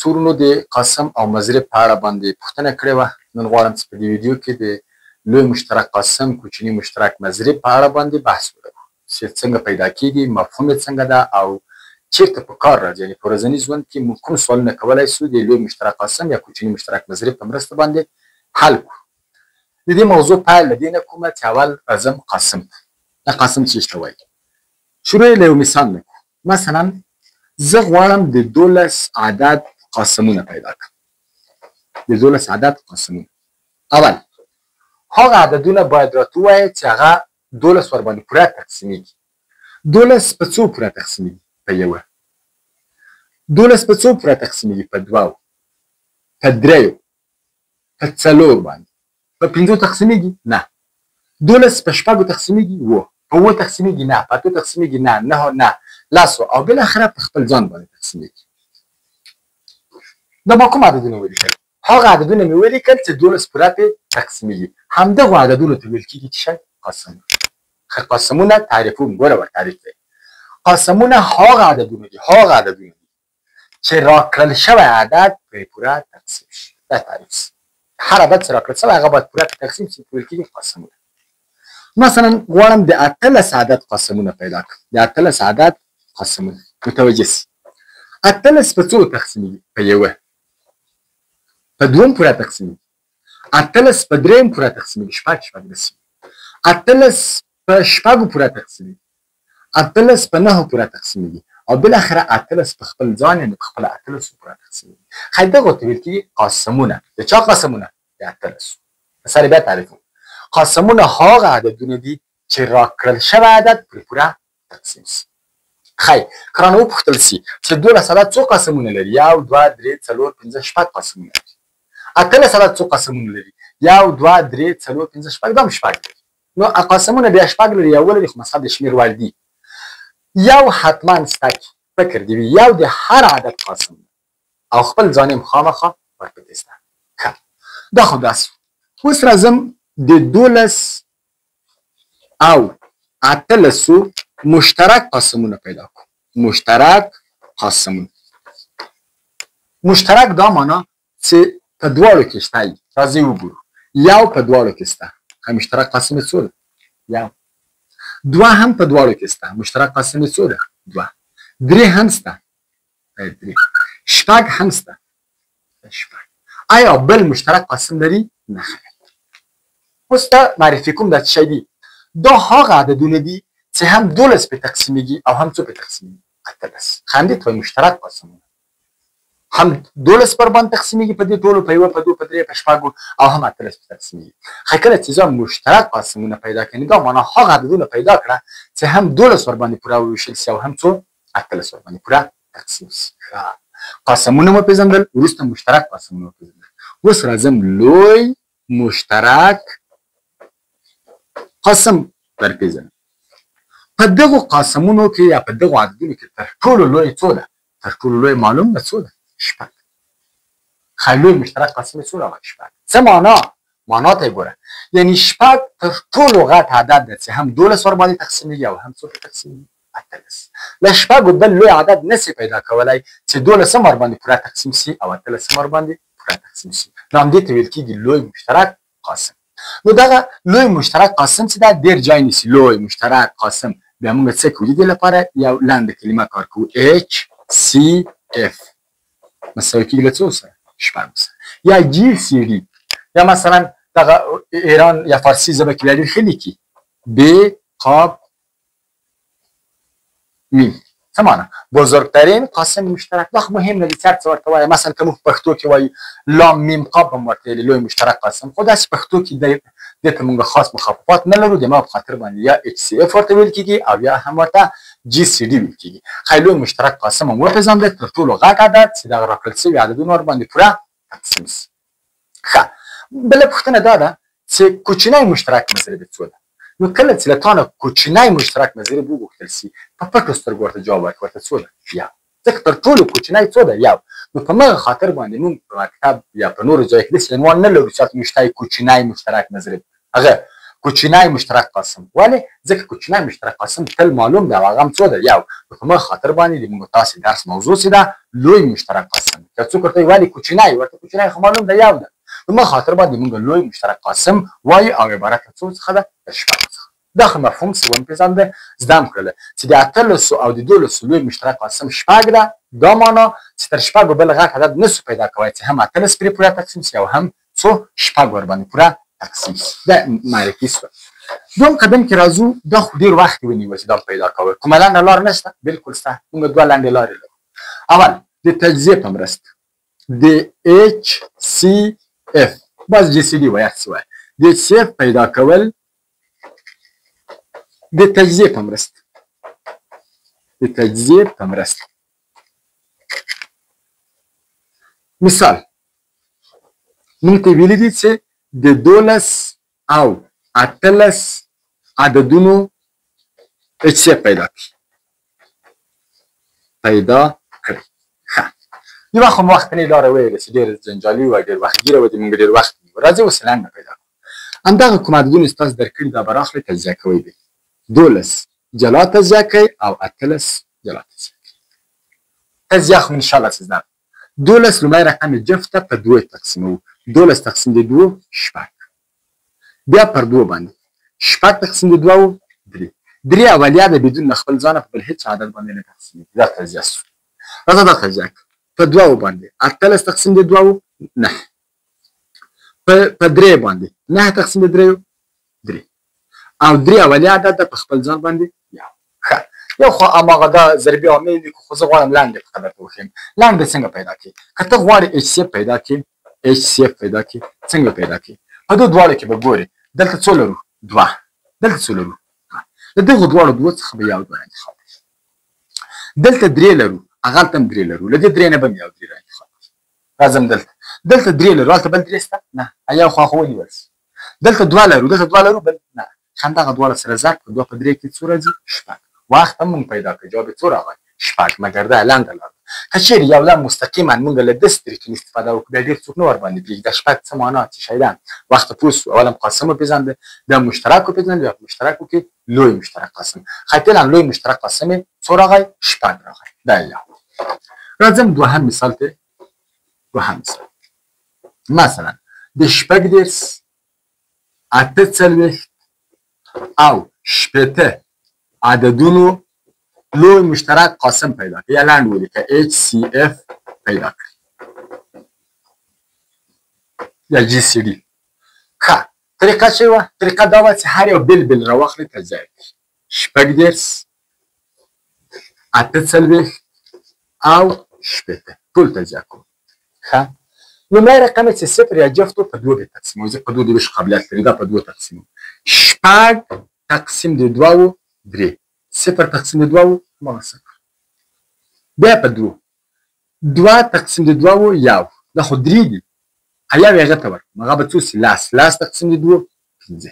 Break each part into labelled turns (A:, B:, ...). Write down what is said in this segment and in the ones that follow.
A: څو وروڼو د قاسم او مضرب په اړه باندې پوښتنه کړې وه. نن غواړم چې په دې ویډیو کې د لوی مشترک قاسم، کوچني مشترک مضرب په اړه باندې بحث ولرو، چې څنګه پیدا کیږي، مفهوم یې څنګه ده او چیرته په کار راځي، یعنې په ورځني ژوند کې موږ کوم سوالونه کولای سو د لوی مشترک قاسم یا کوچني مشترک مضرب په مرسته باندې حل کړو. د دې موضوع پیل له دې نه کومه چې اول راځم قاسم ته. دا قاسم څه ته وایي؟ شروع یې له یو مثال نه کوو. مثلا زه غواړم د 12 عدد قاسمونه پیدا کړم. د 12 عدد قاسمونه، اول هغه عددونه باید راته ووایې چې هغه 12 ورباندې پوره تقسیمیږي. 12 په څو پوره تقسیمیږي؟ په یوه. 12 په څو پوره تقسیمیږي؟ په دوو، په دریو، په څلور باندې. په پنځو تقسیمیږي؟ نه. 12 په شپږو تقسیمیږي؟ اوو. په اوو تقسیمیږي؟ نه. په اتو تقسیمیږي؟ نه. نهو نه، لسو، او بالاخره په خپل ځان باندې تقسیمیږي. دا ما کوم عددونه ولیکل؟ هغه عددونه مې ولیکل چې 12 پوره پرې تقسیمیږي. همدغو عددونو ته ویل کېږي چې شی؟ قاسمونه. قاسمونه تعریفوم، ګوره ور تعریف دی. قاسمونه هغه عددونه دي، هغه عددونه دي چې راکړل شوی عدد پرې پوره تقسیم شي. دا تعریف شي. هر عدد چې راکړل شوی هغه باید پوره تقسیم شي، ویل کېږي قاسمونه. مثلا غواړم د 18 عدد قاسمونه پیدا کړم. د 18 عدد قاسمونه، متوجه سي. 18 په څو تقسیمیږي؟ په یوه. په دوم پوره تقسیمیږي. 18 په دریم پوره تقسیمیږي، شپږ شپږ رسیږي. 18 په شپږو پوره تقسیمیږي. 18 په نهو پوره تقسیمیږي، او بالاخره 18 په خپل ځان، یعنې په خپله 18 پوره تقسیمیږي. خیر، دغو ته ویل کېږي قاسمونه. د چا قاسمونه؟ د 18. سره بیا تعریفوم. قاسمونه هغه عددونه دي چې راکړل شوی عدد پرې پوره تقسیم سي. خیر، که رانه وپوښتل سي چې 12 عدد څو قاسمونه لري؟ 1، 2، 3، 4، 5، شپږ قاسمونه لري. 18 عدد څو قاسمونه لري؟ 1، 2، 3، 4، 5، شپږ، دا هم شپږ لري. نو قاسمونه بیا شپږ لري یا ولري، خو مثلا د شمېر وړ دي. یو حتما سته کې فکر دی وي، یو د هر عدد قاسم او خپل ځان یې هم خامخا ورپکې سته. ښه، دا خو داسې. اوس راځم د 12 او 18 مشترک قاسمونه پیدا کوو. مشترک قاسمونه، مشترک دا معنا چې په دواړو کې شته. راځئ وګورو. یو په دواړو کې شته، مشترک قاسم یې څو ده؟ یو. دوه هم په دواړو کې شته، مشترک قاسم یې څو ده؟ دوه. درې هم شته، درې. شپږ هم شته، شپږ. آیا بل مشترک قاسم لري؟ نه خیر. اوس ته معرفي کوم دا څه شی دي. دا هغه عددونه دي چې هم 12 په تقسیمیږي او هم څو په تقسیمیږي؟ 18. همدې ته وایي مشترک قاسمونه. هم 12 پر باندې تقسیمیږي په دې ټولو، په یوه، په دوه، په درې، په شپږو، او هم 18 په تقسیمیږي. خو کله چې ځان مشترک قاسمونه پیدا کړي، دا معنا هغه عددونه پیدا کړه چې هم 12 ور باندې پوره وویشل سي او هم څو؟ 18 ور باندې پوره تقسیم سي. قاسمونه مو پېژندل، وروسته مشترک قاسمونه مو پېژندل. اوس راځم لوی مشترک قاسم در پېژنم. په دغو قاسمونو کې یا په دغو عددونو کې تر ټولو لوی څو ده؟ تر ټولو لوی معلوم ده څو ده؟ شپږ. خیر، لوی مشترک قاسم یې څو راغی؟ شپږ. څه معنا؟ معنا ته یې ګوره، یعنې شپږ تر ټولو غټ عدد ده چې هم 12 ور باندې تقسیمیږي او هم څو په تقسیمیږي؟ 18. له شپږو بل لوی عدد نه سي پیدا کولی چې 12 هم ور باندې پوره تقسیم سي او 18 هم ور باندې پوره تقسیم سي. نو همدې ته ویل کېږي لوی مشترک قاسم. نو دغه لوی مشترک قاسم چې ده ډېر جای نیسي. لوی مشترک قاسم بیا موږ څه کوو؟ د دې لپاره یو لنډه کلمه کار کوو، HCF مساوي کېږي له څو سره؟ شپږ سره، یا GCD، یا مثلا دغه ایران یا فارسي ژبه کې بیا ډېر ښه لیکي ب قاب میم. څه معنا؟ بزرگترین قاسم مشترک. دا خو مهم نه دي چې هر څه ورته وایي. مثلا که موږ پښتو کې وایو لام میم قاب هم ورته ویلي لوی مشترک قاسم، خو داسې پښتو کې دې ته موږ خاص مخففات نه لرو. د ما په خاطر باندې یا HCF ورته ویل کېږي او یا هم ورته GCD ویل کېږي. خیر، لوی مشترک قاسم هم وپېژنده، تر ټولو غټ عدد چې دغه راکړل سوي عددونه ورباندې پوره تقسیم سي. ښه، بله پوښتنه دا ده چې کوچنی مشترک مضرب یې څو ده؟ نو کله چې له تا نه کوچنی مشترک مضرب وغوښتل سي، په پټو سترګو ورته جواب ورکړه، ورته څو ده؟ یو. ځکه تر ټولو کوچنی څو ده؟ یو. نو په مغه خاطر باندې موږ په مکتب یا په نورو ځای کې داسې عنوان نه لرو چې هلته نوشته کوچنی مشترک مضرب. هغه کوچنی مشترک قاسم. ولې؟ ځکه کوچنی مشترک قاسم تل معلوم ده او هغه هم څو ده؟ یو. نو په مخ خاطر باندې د موږ تاسې درس موضوع څه ده؟ لوی مشترک قاسم. که څوک ورته وایي ولې کوچنی، ورته کوچنی خو معلوم ده یو ده. په مخ خاطر باندې موږ لوی مشترک قاسم وایو او عبارت له څو څخه ده؟ له شپږو څخه. دا خو مفهوم څه وم پېژنده زده هم کړله چې د 18 او د 12 لوی مشترک قاسم شپږ ده. دا معنا چې تر شپږو بل غټ عدد نسو پیدا کوی چې هم 18 پرې پوره تقسیم سي او هم څو شپږ ورباندې پوره تقسیم سي. دا معرفي سوه. دوم قدم کې راځو. دا خو ډېر وخت ونیوه چې دا پیدا کوی. کومه لنډه لار نشته؟ بالکل شته. موږ دوه لنډې لارې لرو. اول د تجزیې په مرسته د ایچ سی اف، باز جي سي ډي وایي هر څه وایي، د ایچ سی اف پیدا کول د تجزیې په مرسته. د تجزیې په مرسته مثال موږ ته ویلي دي چې د 12 او 18 عددونو ایچ سی اف پیدا کړي. پیدا کړي. ښه، یوه خو مو وختنۍ لاره ویله چې ډېره جنجالي وه، ډېر وختګیره وه، د موږ ډېر وخت ونیوه. راځئ اوس لنډه پیدا کړو. همدغه کوم عددونه چې تاسو درکړي دا به راخلئ تجزیه کوئ به. 12 جلا تجزیه کوئ او 18 جلا تجزیه کوئ. تجزیه خو انشاءالله چې زده. 12 لومړی رقم یې جفت ته په دوه تقسیموو. 12 تقسیم د دوو شپږ، بیا پر دوو باندې شپږ تقسیم د دوو درې. درې اولیه ده بدون له خپل ځانه په بل هېڅ عدد باندې نه تقسیمېږي. دا تجزیه سو. راځه دا تجزیه کړو. په دوو باندې 18 تقسیم د دوو 9، په درې باندې 9 تقسیم د دریو درې، او درې اولیه عدد ده په خپل ځان باندې یو. ښه، یو خو هماغه دا ضربي عامل لیکو، خو زه غواړم لنډې په درته وښیم. لنډې څنګه پیدا کړي؟ که ته غواړې ایچ سی اف پیدا کړي، ایچ سی اف پیدا کړي، څنګه پیدا کړي؟ په دو دواړو کې به ګورې دلته څو لرو؟ دوه. دلته څو لرو؟ له دغو دواړو دوو څخه به یو دوه انتخاب کړي. دلته درې لرو، هغلته هم درې لرو، له دې درې نه به هم یو درې را انتخاب کړي. راځم دلته، دلته درې لرو، هلته بل درې شته؟ نه، یو خوا خو ونیول سي. دلته دوه لرو، دلته دوه لرو، بل نه. همدغه دواړه سره ضرب کړو، دوه په درې کې څو راځي؟ شپږ. وخت هم موږ پیدا کړ، جواب یې څو راغی؟ شپږ. مګر دا لنډه لار ده. که چېرې یو لنډ مستقیما موږ له داسې طریقې استفاده وکړو، بیا ډېر څوک نه ورباندې پوهېږي دا شپږ څه معنا څه شی ده. وخت پوه سو، اول هم قاسم وپېژنده، بیا مشترک وپېژنده، بیا په مشترکو کې لوی مشترک قاسم. خیر فعلا لوی مشترک قاسم یې څو راغی؟ شپږ راغی. دا یو. راځم دوهم مثال ته. دوهم مثال مثلا د 36، 48 او 60 عددونو لوی مشترک قاسم پیدا کړي، یا لنډ ولیکه ایچ سی اف پیدا کړي یا جي سی ډي. ښه، طریقه څه وه؟ طریقه دا وه چې هر یو بېل بېل راواخلي تجزیه کړي. 36، 48 او 60 ټول تجزیه کوو. ښه، لومړی رقم یې چې صفر یا جفت و په دوو به تقسیموو، ځکه په دوو د ویش قابلیت لري، دا په دوو تقسیموو. شپږ تقسیم د دوو درې، صفر تقسیم د دوو هماغه صفر، بیا په دوو، دوه تقسیم د دوو یو، دا خو درې دي، یو یې هغه ته ورکړم، هغه به څو سي؟ لس، لس تقسیم د دوو پنځه،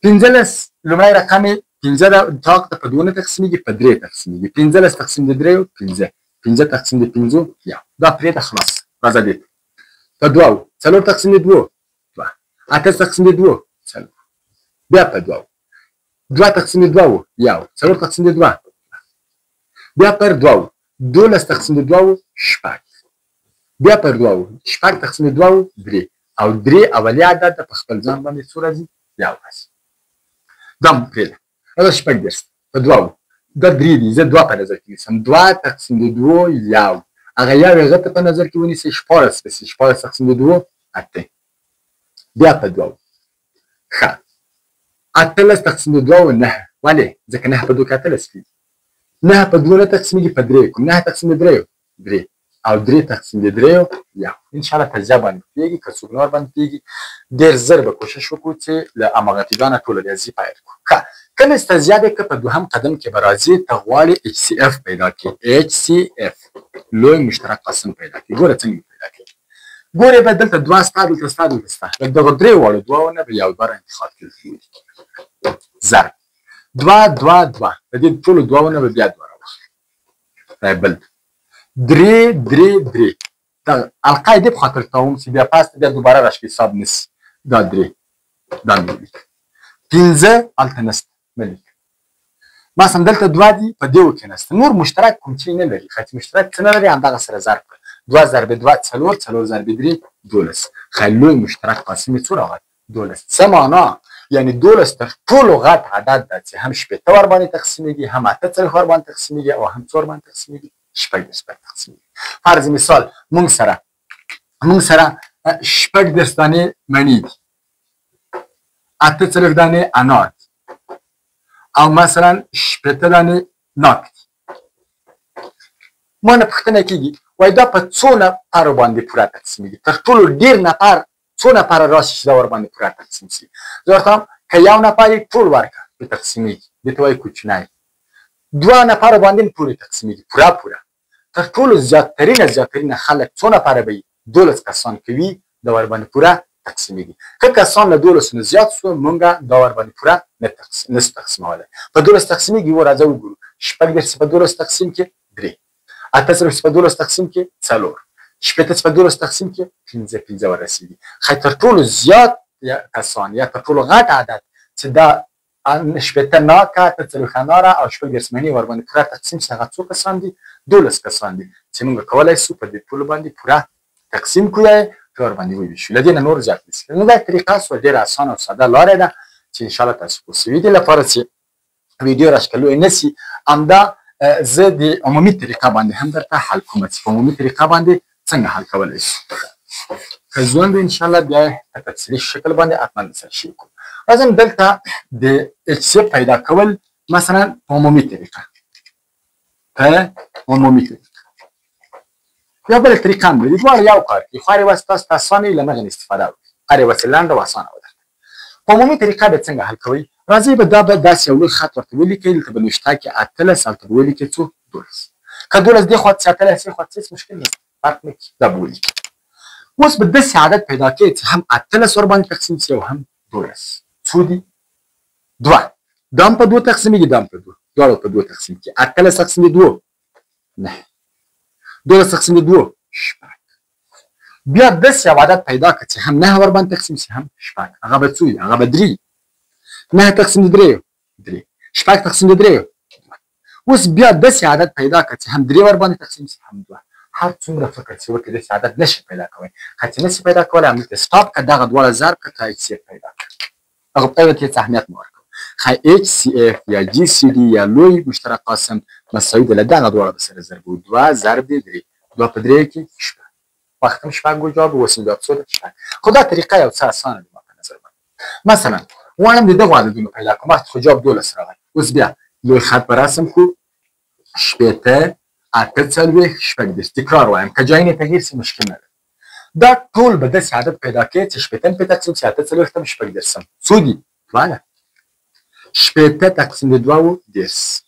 A: 15. لومړی رقم یې پنځه ده، طاق ته په دوو نه تقسیمېږي، په درې تقسیمېږي. 15 تقسیم د دریو پنځه، پنځه تقسیم د پنځو یو، دا پرېږده خلاص. راځه دې ته په دوو، څلور تقسیم د دوو دوه، اته تقسیم د دوو څلور، بیا په دوو، دوه تقسیم د دوو یو، څلور تقسیم د دوه، بیا پر دوو، 12 تقسیم د دوو شپږ، بیا پر دوو، شپږ تقسیم د دوو درې، او درې اولیه عدد ده په خپل ځان باندې څو راځي؟ یو راځي. دا مو پرېږده. راځه 36 په دوو، دا درې دي، زه دوه په نظر کې نیسم، دوه تقسیم د دوو یو، هغه یو یې هغه ته په نظر کې ونیسئ، 16 به سي، 16 تقسیم د دوو اته، بیا په دوو. ښه، 18 تقسیم د دوو نهه، ولې؟ ځکه نهه په دوو کې 18 کېږي، نهه په دوو نه تقسیمېږي، په درې کوم، نهه تقسیم د دریو درې، او درې تقسیم د دریو یو. انشاءالله تجزیه باندې پوهېږي، که څوک نور باندې پوهېږي، ډېر زر به کوشش وکړو چې له هماغه ابتدا نه ټوله ریاضي پیل کړو. ښه، کله چې تجزیه دی، که په دوهم قدم کې به راځي، ته غواړې ایچ سی اف پیدا کړې، ایچ سی اف لوی مشترک قاسم پیدا کړې. ګوره څنګه پیدا کړې؟ ګورې به دلته دوه ستا، دلته ستا، دلته ستا، له دغو درې واړو دوو نه به یو دوه را انتخاب کړي. ضرب دوه دوه دوه، د دې ټولو دوو نه به بیا دوه راواخلي، دا بل درې درې درې، دا حلقه یې دې په خاطر تاوم چې بیا پاس بیا دوباره راشي حساب نسی. دا درې دا مې ولیکه. 5 هلته نشته، مه لیکه. مثلا دلته 2 دي، په دې کې نشته. نور مشترک کوم چی نه لري، خو چې مشترک څه نه لري همدغه سره ضرب کړه. 2 ضرب 2 4، 4 ضرب 3 12. خو لوی مشترک قاسم یې څو راغی؟ 12. څه معنا؟ یعنی 12 تر ټولو غټ عدد ده چې هم 60 ورباندې تقسیمېږي، هم 48 ورباندې تقسیمېږي، او هم څو ورباندې تقسیمېږي؟ 36 باندې تقسیمېږي. فرض مثال موږ سره 36 دانې مڼې دي، 48 دانې انار دي، او مثلا 60 دانې ناک دي. ما نه پوښتنه کېږي وایي دا په څو نفرو باندې پوره تقسیمېږي؟ تر ټولو ډېر نفر څو نفره راشي چې دا ورباندې پوره تقسیم شي؟ زه ورته وایم که یو نفر یې ټول ورکړه پرې تقسیمېږي، دې ته وایي کوچنی. 2 نفرو باندې هم ټولې تقسیمېږي پوره پوره. تر ټولو زیاترینه خلک څو نفره به وي؟ 12 کسان کوي، دا ورباندې پوره تقسیمېږي. که کسان له 12 نه زیات سو، مونږ دا ورباندې پوره نه سو تقسیمولی. په 12 تقسیمېږي، و راځه وګورو. 36 په 12 تقسیم کې 3، 48 په 12 تقسیم کې 4، 60 په 12 تقسیم کې 5، 5 ورسېږي. خو تر ټولو زیات کسان یا تر ټولو غټ عدد چې دا 60 ناکه، 48 اناره او 36 مڼې ورباندې پوره تقسیم شي، هغه څو کسان دي؟ 12 کسان دي چې موږ کولای سو په دې ټولو باندې پوره تقسیم کړو، پرې ورباندې وویشو، له دې نه نور زیات نه شي. نو دا طریقه سوه، ډېره اسانه او ساده لاره ده چې انشاءالله تاسو پوه سوي دي. لپاره چې ویډیو راشکلوی نه سي، همدا زه د عمومي طریقه باندې هم درته حل کوم چې په عمومي طریقه باندې څنګه حل کولی شو. که ژوند وي انشاءالله بیا یې په تفصیلي شکل باندې حتما سره شریک کړو. راځم دلته د اچ سی پیدا کول مثلا په عمومي طریقه، یا بله طریقه هم لري، دواړه یو کار کوي، خو هر یوه ستاسو ته اسانه وي، له مغې نه استفاده وکړي، هر یوه چې لنډه او اسانه وه درته. په عمومي طریقه به څنګه حل کوئ؟ راځئ به دا به داسې یو لوی خط ورته ولیکئ، دلته به نوشته کې 18، هلته به ولیکئ څو؟ 12. که 12 دې خوا ته 18 دې خوا ته هېڅ مشکل نشته، فرق نه کوي، دا به ولیکئ. اوس به داسې عدد پیدا کړئ چې هم 18 ورباندې تقسیم شي او هم 12. څو دي؟ 2. دا هم په 2 تقسیمېږي، دا هم په 2، دواړه په 2 تقسیم کړي. 18 تقسیم دي 2، 9، 12 تقسیم دي 2، 6. بیا داسې یو عدد پیدا کړه چې هم 9 ورباندې تقسیم شي هم 6. هغه به څو وي؟ هغه به 3. 9 تقسیم دي 3، 3، 6 تقسیم دي 3، 2. اوس بیا داسې عدد پیدا کړه چې هم 3 ورباندې تقسیم شي هم 2. هر څومره فکر چې وکړې داسې عدد نه شي پیدا کولی. که چې نه شي پیدا کولی همدلته stop کړه، دغه دواړه ضرب کړه تا اچ سی اف پیدا کړه. هغه په ته هېڅ اهمیت مه ورکوه. ښه اچ سی اف یا جی سی ډي یا لوی مشترک قاسم مساوي ده له دغه دواړه به سره ضربو. 2 ضرب دي 3، 2 په 3 کې 6. وخت هم 6 و جواب، اوس هم جواب څو ده؟ 6. خو دا طریقه یو څه اسانه ده ما په نظر باندې. مثلا غواړم د دغو عددونو پیدا کړم، وخت خو جواب 12 راغی. اوس بیا لوی خط به رسم کړو، 60، 48، 36. تکرار وایم که جایونه تغییر شي مشکل نه لري. دا ټول به داسې عدد پیدا کړي چې 60 هم پرې تقسیم شي، 48 هم، 36 هم. څو دي؟ 2 ده. 60 تقسیم د 2 30،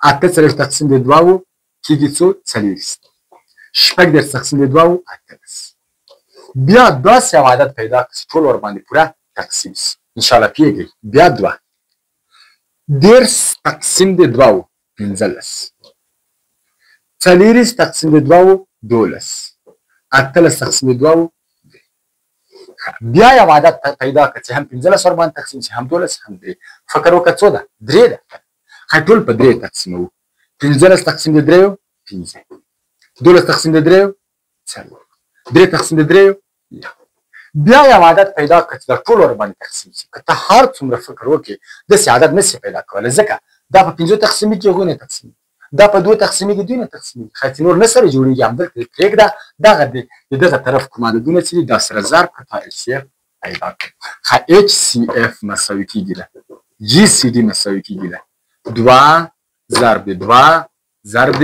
A: 48 تقسیم د 2 کېږي څو؟ 40، 36 تقسیم د 2 18. بیا داسې یو عدد پیدا کړي چې ټول ورباندې پوره تقسیم شي. انشاءالله پوهېږئ. بیا 2، 30 تقسیم د 2 15، 40 تقسیم د 2 12، 18 تقسیم د 2 3. بیا یو عدد پیدا کړه چې هم 15 ورباندې تقسیم شي، هم 12، هم 3. فکر وکړه څو ده؟ 3 ده. ښه ټول په 3 تقسیموو. 15 تقسیم د 3 5، 12 تقسیم د 3 4، 3 تقسیم د 3 1. بیا یو عدد پیدا کړه چې دا ټول ورباندې تقسیم شي. که ته هر څومره فکر وکړې داسې عدد نه شي پیدا کولی، ځکه دا په 5 تقسیمېږي، هغوی نه تقسیمېږي، دا په 2 تقسیمېږي، دوی نه تقسیمېږي. ښه چې نور نه سره جوړېږي، همدلته یې پرېږده. دغه د دغه طرف کوم عددونه چې دي دا سره ضرب کړه تا اچ سی اف پیدا کړه. ښه اچ سی اف مساوي کېږي له جی سی ډي مساوي کېږي له 2 ضرب 2 ضرب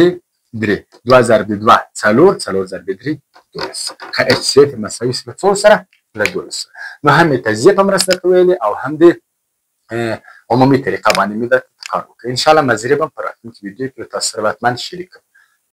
A: 3، 2 ضرب 2 4، 4 ضرب 3 12. ښه اچ سی اف مساوي له څو سره؟ له 12. نو هم یې تجزیه په مرسته درته ویلې او هم د عمومي طریقه باندې مې درته کار وکړ. انشاءالله مزرې به هم په راتلونکي ویډیو کې له تاسو سره به حتما شریک کړم.